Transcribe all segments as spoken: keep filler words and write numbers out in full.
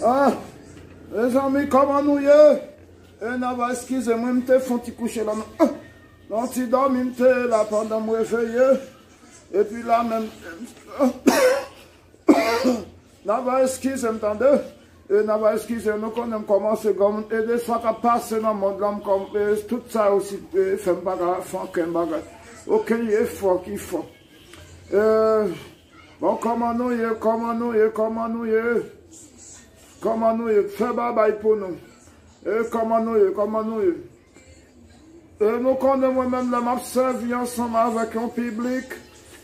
Ah, mezanmi, kòman nou ye? E n ava eskize mwen, m te fè yon ti kouche la, nan yon ti dòmi m te ye la pandan m reveye. Epi la menm, n ava eskize m, tande. E n ava eskize, nou konnen m kòmanse granmoun. E de sa k ap pase nan mond lan, m kòm, e tout sa yo si, e fè m pa ka fè ankenn bagay. Okenn efò ki fò. E, bon, kòman nou ye, kòman nou ye, kòman nou ye? Kòman nou ye? Fè babay pou nou. E kòman nou ye, kòman nou ye? E nou konnen mwen menm lè m ap sèvi ansanm avèk yon piblik,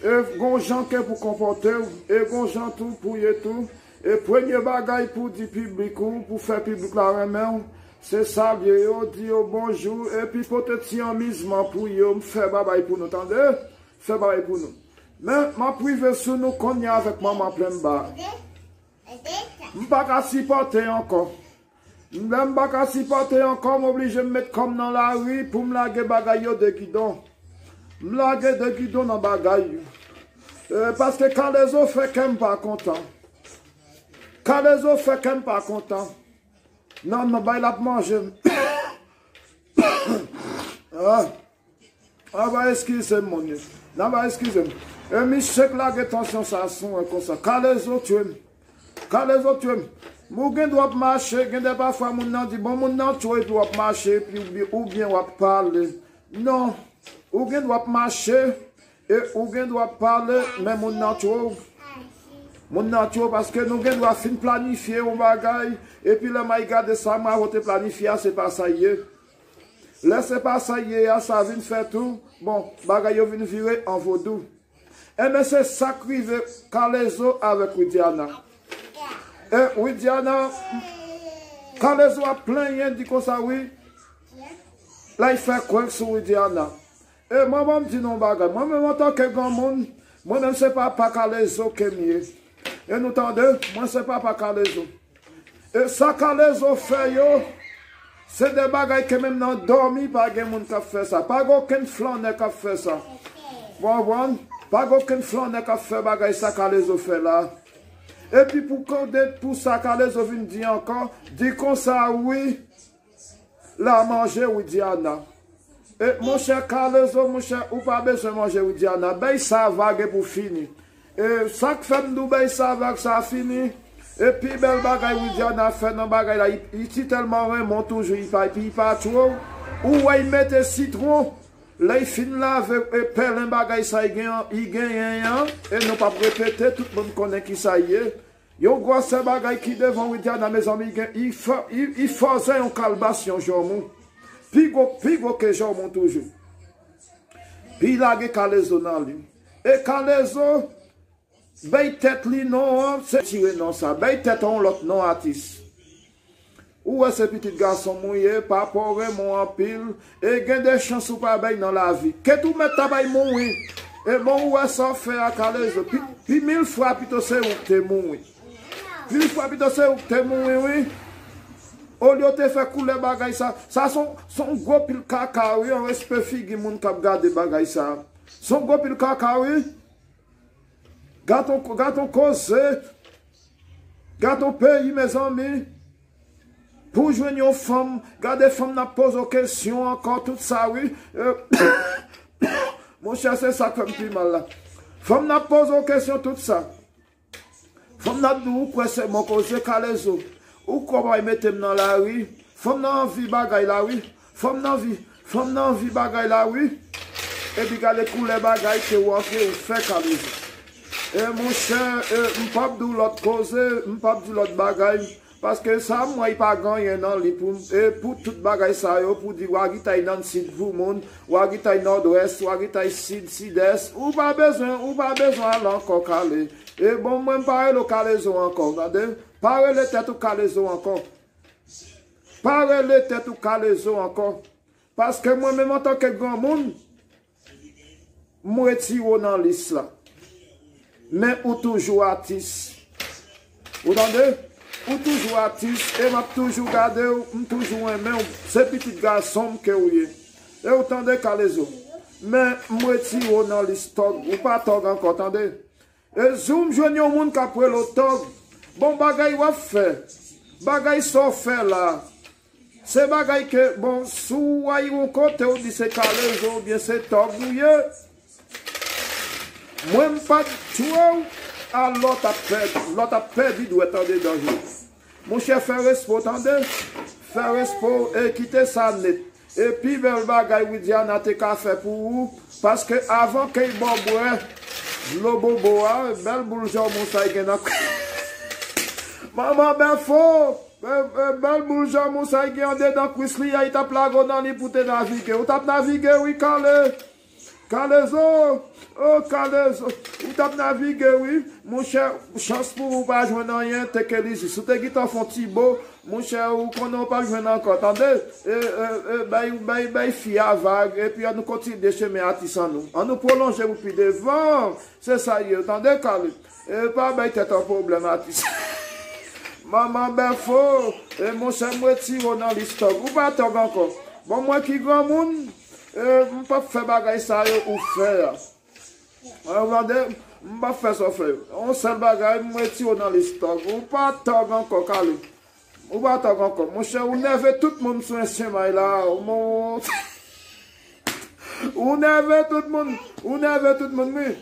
e gon jan ke pou konpòte w, e gon jan tou pou ye tou. E premye bagay pou di piblik ou, pou fè piblik la renmen w, se salye yo, di yo bonjou, epi pote ti anmizman pou yo. M fè babay pou nou, tande? Fè babay pou nou. Men, m ap rive sou nou kounye a avèk manman plen m ba. M pa ka sipòte ankò. Lè m pa ka sipòte ankò, m oblije m met kò m nan lari pou m lage bagay yo de gidon. M lage de gidon nan bagay yo. E, paske Kalezo fè kè m pa kontan. Kalezo fè kè m pa kontan. Non, non, bay l ap manje m. Ah. N ava eskize m, monchè. N ava eskize m. E misye k lage tansyon sa sou mwen konsa. Kalezo tye m. Kalezo tye m. Ou gen dwa ap mache, gen de pafwa moun nan di, bon, moun nan tye w epi w ap mache, epi oubyen, oubyen w ap pale. Non. Ou gen dwa ap mache, e ou gen dwa ap pale, men moun nan tye w. Moun nan tye w paske nou gen dwa fin planifye yon bagay, epi lè m al gade sa, m a vote planifye a, se pa sa l ye. Lè se pa sa l ye a, sa vin fè tou, bon, bagay yo vin vire an vodou. Enben, se sa k rive Kalezo avèk Widiana. E Widiana, Kalezo ap plenyen, di konsa, wi, lè l fè kwèk sou Widiana. E mwen, ban m di nou yon bagay. Mwen menm, antanke granmoun, mwen menm, se papa Kalezo ke m ye. E nou tande, mwen se papa Kalezo. E sa Kalezo fè yo, se de bagay ke menm nan dòmi pa gen moun k ap fè sa. Pa gen okenn flannè k ap fè sa. Ou konprann? Pa gen okenn flannè k ap fè bagay sa Kalezo fè la. Epi pou konnen pou sa Kalezo vin di ankò, di konsa wi, l a manje Widiana. E, monchè Kalezo, monchè, ou pa bezwen manje Widiana. Bèy sa a va gen pou fini. E, sa k fè m di w bèy sa a va sa fini. E pi bèl bagay Widiana fè nan bagay la, li, li ti tèlman renmen w toujou, li pa, li pa tchwe w. Ou wè, li mete sitwon. Lè l fin lave, e pèlen bagay sa, li gen, li genyen an. E nou p ap repete, tout moun konnen ki sa l ye. Yon gwosè bagay ki devan Widiana, mezanmi, gen, li fè, li, li fòze yon kalbas, yon jòmou. Pi gwo, pi gwo ke jòmou toujou. Pi lage Kalezo nan li. E Kalezo, bay tèt li non an, se tire non sa. Bay tèt an yon lòt non atis. Ou wè se pitit gason m ou ye, papa w renmen w anpil, e gen de chans ou pa bay nan lavi. Kèt ou mèt ta bay mouri. E bon, ou wè sa w fè a Kalezo. Pi, pi mil fwa pito se ou k te mouri. Pi mil fwa pito se ou k te mouri, wi. Olye w te fè koulè bagay sa. Sa se yon, se yon gwo pil kaka, wi, an respè figi moun k ap gade bagay sa. Se yon gwo pil kaka, wi. Gad on, gad on koze. Gad on peyi, mezanmi. Pou w jwenn yon fanm, gade fanm nan ap poze w kesyon ankò, tout sa, wi. E, monchè, se sa k fè m pi mal la. Fanm nan ap poze w kesyon, tout sa. Fanm nan ap di w, ou kwè se bon koze, Kalezo. Ou kwè w pral mete m nan lari. Fanm nan anvi bagay la, wi. Fanm nan anvi, fanm nan anvi bagay la, wi. Epi gade koulè bagay ke w antre, ou fè Kalezo. E monchè, e, m p ap di w lòt koze, m p ap di lòt bagay. Paske sa m wè, li pa gen anyen nan li pou, e pou tout bagay sa yo, pou di Wagitay nan sid pou moun, Wagitay nòdwès, Wagitay sid, sidès. Ou pa bezwen, ou pa bezwen al ankò Kale. E bon, mwen m pa rele w Kalezo ankò, tande? Pa rele tèt ou Kalezo ankò. Pa rele tèt ou Kalezo ankò. Paske mwen menm antanke granmoun, m retire w nan lis la. Men ou toujou atis. Ou tande? Ou toujou atis e m ap toujou gade w, m toujou renmen w. Se pitit gason m ke w ye. E ou tande, Kalezo? Men m retire w nan lis tòg. Ou pa tòg ankò, tande? E jou m jwenn yon moun k ap rele w tòg, bon bagay w ap fè. Bagay sa w fè la, se bagay ke, bon, si w ay yon kote, ou di se kalezo oubyen se tòg ou ye, mwen m pa t tchwe w, alò w t ap pèdi, lè w t ap pèdi dwèt andedan je w. Monchè, fè respo, tande. Fè respo, e kite sa nèt. E pi bèl bagay Widiana te ka fè pou ou, paske avan ke y ba w bwè dlo bobo a, bèl boul jan w mousa y gen nan. Manman Bèfo, bèl boul jan w mousa y gen andedan kwis li a, y t ap lage w nan li pou te navige. Ou t ap navige, wi, kale. Kalezo, o Kalezo, ou t ap navige, wi. Monchè, chans pou ou pa jwenn anyen, te ke li jis. Ou te gentan fè yon ti bo, monchè, ou konnen ou p ap jwenn ankò, tande? E, e, e, bay, bay, bay fi a vag, epi ann nou kontinye chemen atis an nou. Ann nou pwolonje pou pi devan. Se sa ye, tande, Kale? E pa bay tèt an pwoblèm, atis. Manman Bèfo, e monchè, m retire w nan lis tòg. Ou pa tòg ankò. Bon, mwen ki granmoun, e, m p ap fè bagay sa yo ou fè a. Ou tande? M p ap fè sa w fè yo. Yon sèl bagay, m retire w nan lis tòg. Ou pa tòg ankò, Kale. Ou pa tòg ankò. Monchè, ou nève tout moun sou enstrimay la. Ou mon-, ou nève tout moun. Ou nève tout moun, wi.